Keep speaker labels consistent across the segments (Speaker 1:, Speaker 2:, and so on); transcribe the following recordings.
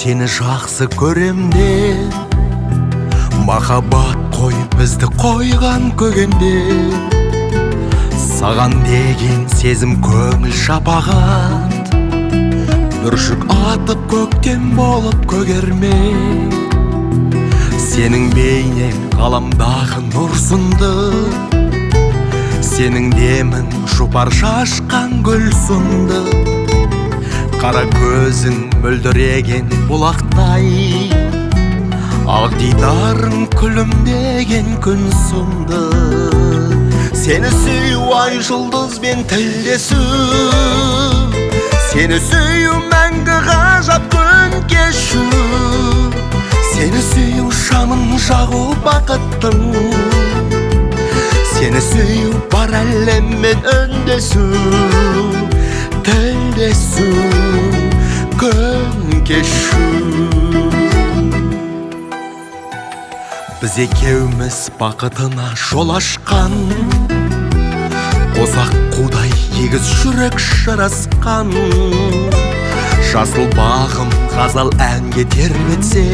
Speaker 1: Сені жақсы көрем де, махаббат қой бізді қойған көгенде. Саған деген сезім көңіл шапағат, бүршік атып көктем болып көгерме. Сенің бейнең ғаламдағы нұр сынды, сенің демің жұпар шашқан гүл сынды. Қара көзің мөлдіреген бұлақтай, ақ дидарың күлімдеген күн сынды. Сені сүю ай жұлдызбен тілдесу, сені сүю мәңгі ғажап күн кешу. Сені сүю шамын жағу бақыттың, сені сүю бар әлеммен үндесу, тілдесу, күн кешу. Біз екеуміз бақытына жол ашқан, қосақ қудай егіз жүрек жарасқан. Жасыл бағым ғазал әнге тербетсе,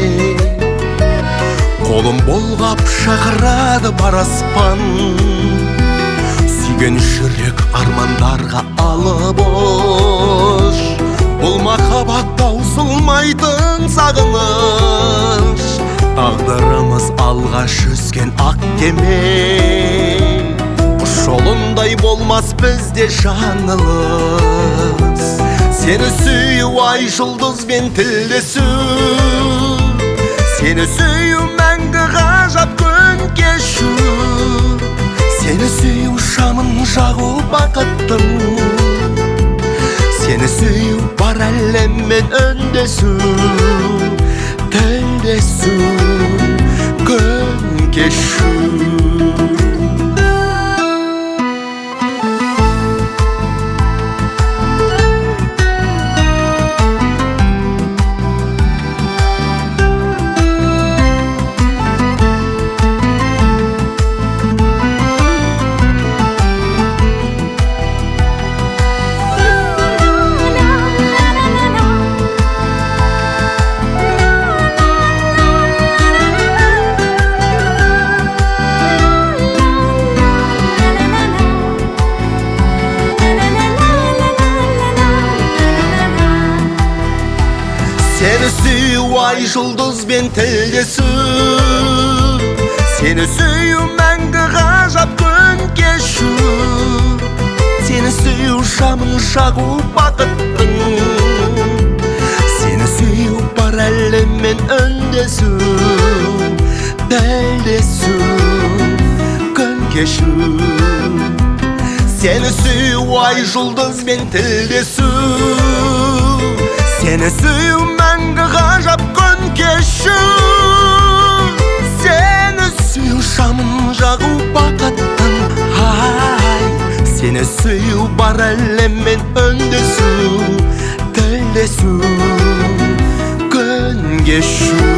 Speaker 1: қолым болғап шақырады бар аспан. Сүйген жүрек армандарға алып ұш, бұл махаббат таусылмайтын сағыныш. Тағдырымыз алға жүзген ақ кеме, құс жолындай болмас бізде жаңылыс. Сені сүю ай жұлдызбен тілдесу, сені сүю мәңгі ғажап күн кешу. Сені сүю шамын жағу бақыттың, сені сүю бар әлеммен үндесу, тілдесу, күн кешу. Сені сүю ай жұлдызбен тілдесу, сені сүю мәңгі ғажап күн кешу. Сені сүю шамын жағу бақыттың, сені сүю бар әлеммен үндесу, тілдесу, күн кешу. Сені сүю ай жұлдызбен тілдесу, сені сүю мәңгі ғажап күн кешу. Сені сүю шамын жағу бақыттың, ай, сені сүю бар әлеммен үндесу, тілдесу, күн кешу.